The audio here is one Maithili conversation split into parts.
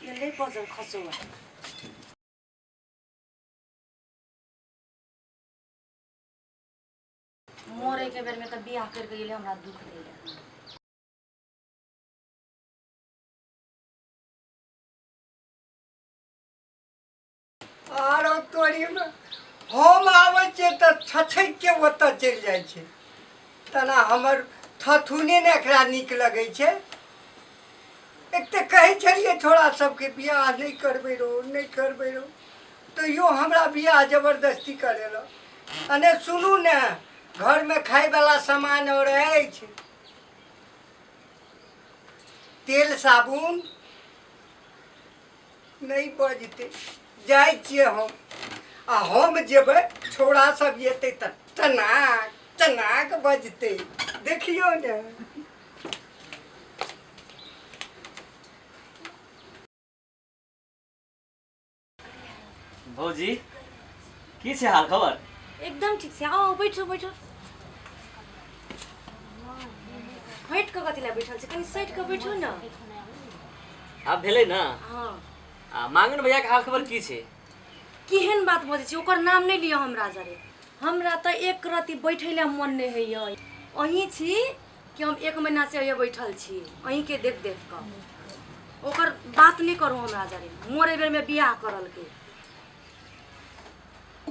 एलै बजल खसौआ। मरे के बेर में तऽ बियाह कर के गेलै हमरा दुख दै लए। आरो तोरीमे हम आबै छियै तऽ छछकि के ओतऽ चलि जाइ छै। तेना हमर थथुने ने एकरा नीक लगै छै। एक तऽ कहै छलियै छोड़ा सबके बियाह नहि करबै रौ, नहि करबै रौ, तैयो हमरा बियाह जबरदस्ती करेलक। आ ने सुनू ने, घरमे खायवला सामान आओर अछि? तेल साबुन नहि बजतै। जाइ छियै हम, आ हम जेबै, छौड़ा सब एतै तऽ टनाक टनाक बजतै, देखियौ ने। भौजी, की छै हाल खबर? एकदम ठीक छै। आउ, बैठो बैठो। हटि कऽ कथी लए बैठल छै? कनि सटि कऽ बैठो ने। आब भेलै ने? हँ। आ मांगन भैया के हाल खबर की छै? केहन बात बजै छी? ओकर नाम नहि लिअ हमरा जरे। हमरा तऽ एक रत्ती बैठै लए मन नहि होइए। अहीं छी कि हम एक महीनासँ अइए बैठल छी अहीँके देख देख कऽ। ओकर बात नहि करू हमरा जरे। मोर बेरमे बियाह करलकै।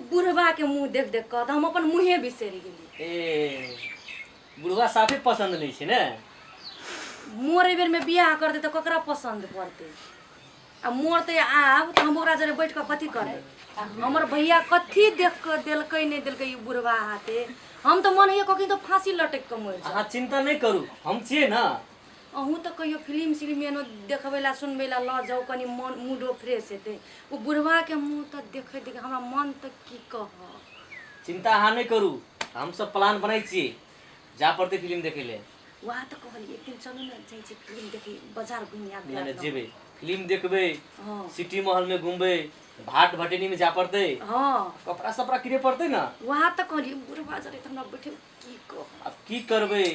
बुढ़बाके मुँह देख देख कऽ तऽ हम अपन मुँहे बिसरि गेली। ए, बुढ़वा साफे पसन्द नहि छै ने? मोर एहि बेरमे बियाह करतै तऽ ककरा पसन्द पड़तै? आ मरतै आब तऽ हम ओकरा जरे बैठ कऽ कथी करबै? हमर भैया कथी देख कऽ देलकै, नहि देलकै ई बुढ़बा हाथे। हम तऽ मन होइए कखन तऽ फाँसी लटकि कऽ मरि जाउ। अहाँ चिन्ता नहि करू, हम छियै ने। अहूँ तऽ कहियो फिल्म सिल्म एनो देखबै लए सुनबै लए लऽ जाउ, कनि मन मूडो फ्रेश हेतै। ओ बुढ़बाके मुँह तऽ देखैत देखैत हमरा मन तऽ की कहब। चिन्ता अहाँ नहि करू, हमसब प्लान बनाइ छियै, जा पड़तै फिल्म देखै लए। वएह तऽ कहलियै, एक दिन चलू ने, जाइ छी फिल्म देखै, बाजार घुमि आबि। नहि नहि, जेबै, फिल्म देखबै। हँ। सिटी मॉल में घूमबै, भाट भटेनी में जा पड़तै। हँ। कपड़ा सपड़ा किने पड़तै ने। वएह तऽ कहलियै, बुढ़बा जरे तऽ हमरा बैठे की कहब। आब की करबै,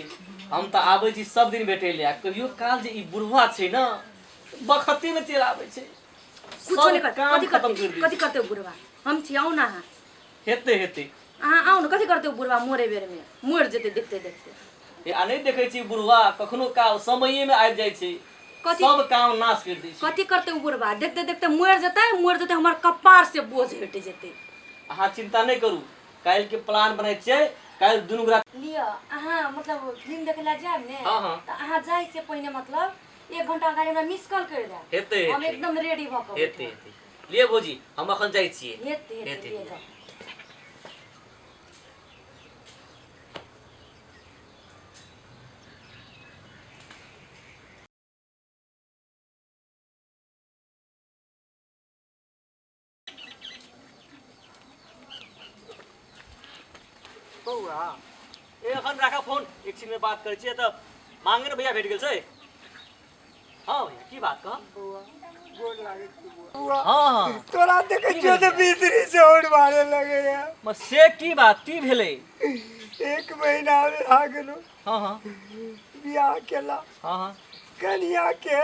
हम तऽ आबै छी सब दिन भेटै ले, आ कहियो काल जे ई बुढ़वा छै ने, बखते में चलि आबै छै। कुछो सब नहि करतै। काम कथी खत्म करतै? करि दै कथी छै। करतै ओ बुढ़बा? हम छी, आउ ने अहाँ। हेतै हेतै। अहाँ आउ ने। कथी करतै ओ बुढ़बा? मरे बेरमे मरि जेतै देखते देखते। ए, आ नहि देखै छी बुढ़वा कखनो काल समये में आबि जाइ छै। कथी? सब काम नाश करि दै छै। कथी करतै ओ बुढ़बा? देखते देखते मरि जेतै, मरि जेतै, हमर कपार से बोझ हटि जेतै। अहाँ चिन्ता नहि करू, काल्हि के प्लान बनाइ छियै, काल्हि दुनू गोरा। लिअ, अहाँ मतलब फिल्म देखै लए जायब ने? हँ हँ। तऽ अहाँ जाइ से पहिने, मतलब एक घंटा अगाडि हमरा मिस कॉल करि देब। हेतै। हम हेतै। एकदम रेडी भऽ कऽ हेतै। बैठब। हेतै। लिअ भौजी, हम एखन जाइ छियै। हेतै हेतै। हेतै। लिअ, जाउ। बौआ। ए, एखन राखा फोन, एक क्षण में बात करै छियै। तऽ मांगन भैया भेट गेल छै। हँ भैया, की बात कह? बौआ, गोर लागै छी बौआ। हँ हँ। तोरा देखै की छियौ भेलै तऽ भीतरी से और मारे लगैया। से की बात, की भेलै? एक महीना भए गेलो हँ हँ। बियाह केला। हँ हँ। कनिया के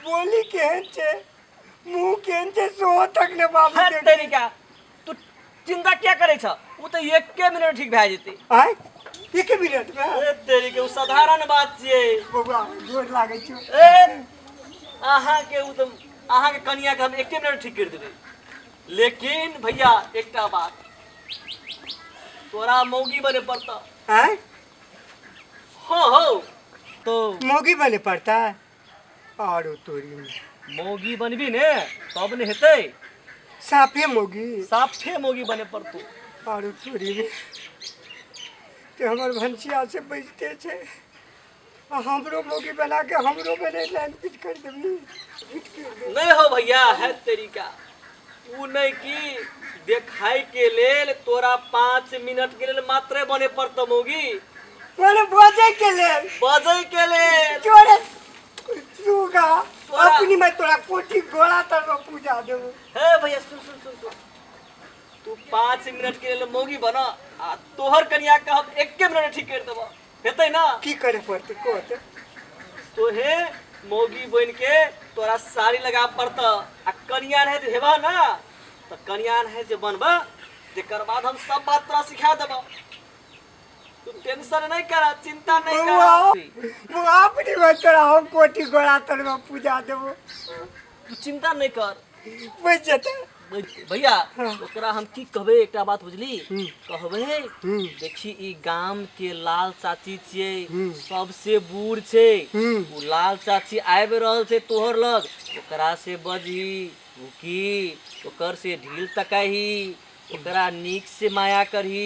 बोली केहन छै, मुँह केहन छै, सेहो तक ने बाबू हट देख। तरीका, तू चिंता किया करै छ? ओ तऽ एके मिनट ठीक भए जेतै। आय, एक मिनट में? ए तेरी के, ओ साधारण बात छियै। बौआ, गोर लागै छौ। ए, अहाँके ओ तऽ अहाँके कनिया के हम एके मिनट ठीक करि देबै, लेकिन भैया एकटा बात, तोरा मौगी बने पड़तऽ। आय? हाँ हो तो। मौगी बने पड़ता है? आरो तोरी में। मौगी बनबी ने तब ने हेतै। साफे मौगी? साफे मौगी बने पड़तौ। आरो तोरी में, ते हमर भनसिया से बजिते छै आ हमरो मौगी बना के हमरो बने लाइन फिट कर देबी, फिट कर देबी। नहीं हो भैया, है तरीका उ नहीं कि देखाई के लेल तोरा 5 मिनट के लेल मात्र बने पड़तो मौगी। बोले बजे के लेल? बजै के लेल। जोरे सुगा। तोरा- अपनी में तोरा कोठी घोड़ा तर में पूजा देबो। हे भैया, सुन सुन सुन सुन, तू 5 मिनट के लेल मौगी बना आ तोहर कनिया के हम एके मिनट में ठीक कर देबो, हेतै ना? की करे पड़तै, कहते। तोहे मौगी बन के तोरा साड़ी लगा पड़त आ कनिया रहे जे हेबा ना तऽ कनिया रहे जे बनबा तेकर बाद हम सब बात तोरा सिखा देबो। तू टेंशन नहीं कर, चिंता नहीं बौआ कर। बौआ अपनी में तोरा हम कोठी गोड़ा तर में पूजा देबो। तू चिंता नहीं कर, बुझ जेतै। भैया ओकरा हम की कहबै एकटा बात बुझली कहबै, देखी ई गाम के लाल चाची छियै, सबसे बूढ़ छै। उ लाल चाची आबि रहल छै तोहर लग, ओकरा से बजही भूकी, ओकर से ढील तकाही, ओकरा नीक से माया करही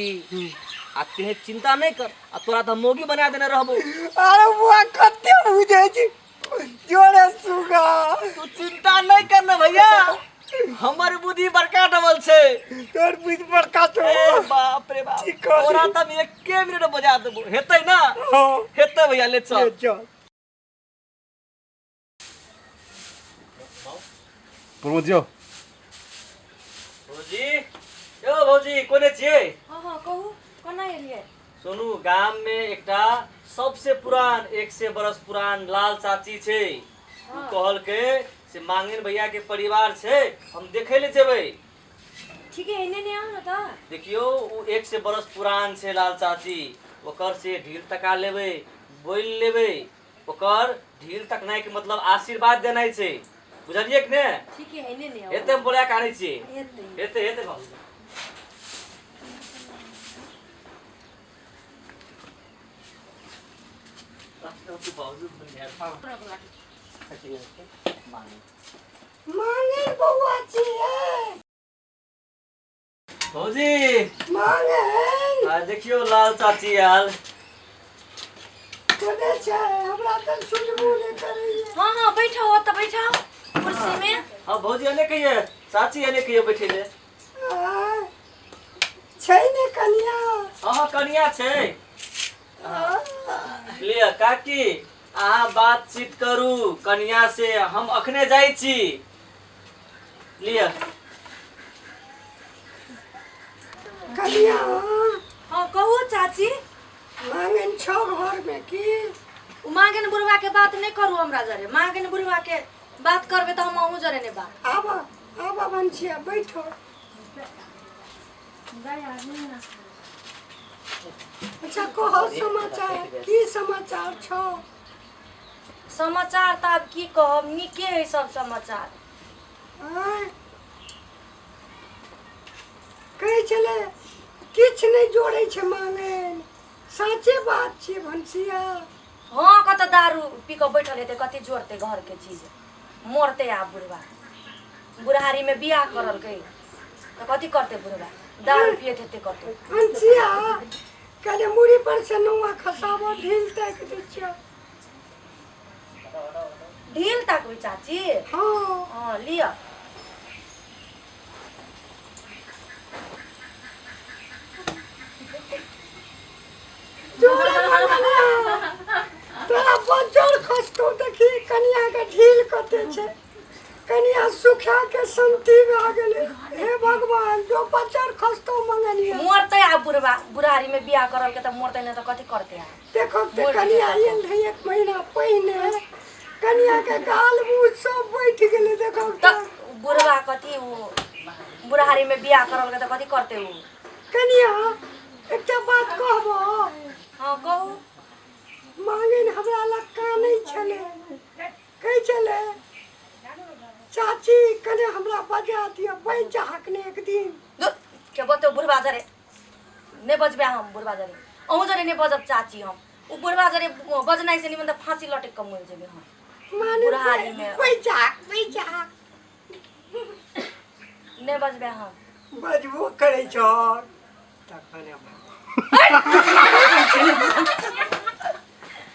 आ तेहे चिंता नहीं कर आ तोरा तऽ मोगी बना देने रहबो। अरे बुआ कते बुझै छी जोरे सुगा। तू चिंता नहीं कर ना भैया, हमर बुद्धि बड़का डबल छै। तोर बुद्धि बड़का छौ। ए बाप रे बाप, की कहली? तोरा तऽ हम एके मिनट में बजा देबो। हेतै ना? हाँ। हेतै भैया, ले चल। ले चल। प्रमोद जी भौजी, यौ भौजी, कोने छियै? हँ हँ, कहू कोना एलियै? सुनू, गाम में एकटा सबसे पुरान 100 बरस पुरान लाल चाची छै। उ कहलकै से मांगिन भैया के परिवार छै, हम देखै ले जेबै। ठीक है, एने ने आउ ने तऽ। देखियौ, उ 100 बरस पुरान छै लाल चाची, ओकर से ढील तका लेबै, बोलि लेबै। ओकर ढील तकनाइ के मतलब आशीर्वाद देनाइ छै, बुझलियै कि ने? ठीक है, एने ने आउ। हेतै, हम बोला के आनै छियै। हेतै। हेतै हेतै भौजी। मांगे बौआ छियै। भौजी। मांगे। आ देखियौ लाल चाची आयल। कोने छै? हमरा तऽ सुनबो नहि करैए। हँ हँ, बैठाओ, ओतऽ बैठाओ कुर्सी में। हाँ भौजी, एने कहिए चाची, एने कहिए बैठे ले। आय, छै ने कनिया? हाँ हाँ, कनिया छै। लिअ काकी, अहाँ बातचीत करू कनिया से, हम अखने जाइ छी। लिअ। कनिया। हँ कहू चाची। मांगन छौ घर में की? उ मांगन बुढ़वा के बात नहीं करू हमरा जरे। मांगन बुढ़वा के बात करबे तऽ हम अहूँ जरे नहीं बात। आब आब बंचिया, बैठो। अच्छा कहो समाचार, की समाचार छौ? समाचार तऽ आब की कहब, नीके है सब समाचार। आँय? कहै छलै किछु नहि जोड़ै छै मांगन, साँचे बात छियै भनसिया? हँ, कतऽ दारू पी कऽ बैठल हेतै, कथी जोड़तै घर के चीज? मरतै आब बुढ़वा, बुढ़ारी में बियाह करलकै तऽ कथी करतै बुढ़वा? दारू पियैत हेतै कतौ। भनसिया, कहले मुड़ी पर से नौआ खसाबो, ढील ताकि दै छियौ। ढील ताकबै चाची? हँ। हँ, लिअ। जोरे मंगनिया, तोरा बज्जर खसतौ। देखी कनिया के ढील कते छै, कनिया सुखा के शांति भए गेलै। हे भगवान, जो बज्जर खसतौ मंगनिया। मरतै आब बुढ़वा, बुढ़ारी में बियाह करलकै तऽ मरतै नहि तऽ कथी करतै आब? देखो ते कनिया आयल रहै एक महीना पहिने, कनिया के गाल मुँह सब बैठ गेलै, देखो। तऽ बुढ़वा कथी, उ बुढ़ारी में बियाह करलकै तऽ कथी करतै उ? कनिया, एकटा बात कहबो? हँ कहू। मांगन हमरा लग कानै छलै, कहै छलै चाची कने हमरा बजा दिअ, बजि जाहक ने एक दिन। धुर, के बतौ बुढ़वा जरे नहि बजबै हम। बुढ़वा जरे, अहूँ जरे नहि बजब चाची हम। उ बुढ़वा जरे बजनाइ से निमन तऽ फांसी लटकि कऽ मरि जेबै हम। माने बुढ़ारी में। बजि जाहक, बजि जाहक। नहि बजबै हम। बजबो करै छह तखन।